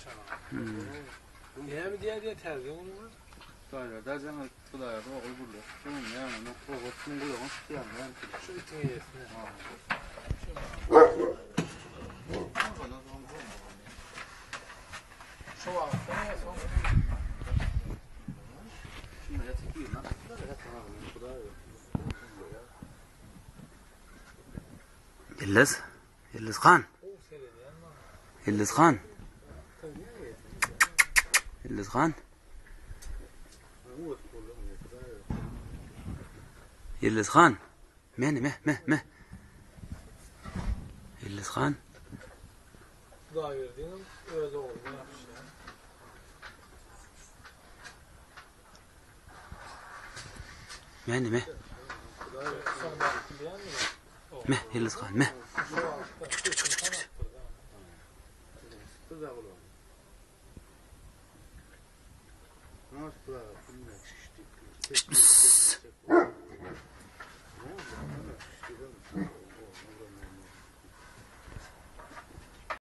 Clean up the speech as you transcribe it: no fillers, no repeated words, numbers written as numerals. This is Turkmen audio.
Näme diýýär diýýär täze oglum. Hudaýberdi ajaň Hudaýberdi ogul gürleşip durun ýa ýok obasynyň gulagyny tutýan näme. Şu itiň eýesine. Şu wagtda soň Şunda ýatyp birini atypdylar Hudaýberdi. Ýyldyz. Ýyldyz han. Ýyldyz han. Ýyldyz han. Ýyldyz han. Meni me me me. Ýyldyz han. Hudaýberdiniň öz ogluna ýapyşýar. Meni me. Soň baryp bilýänmi? Me Ýyldyz han me. Şu wagtda sesini tanapdyr-da.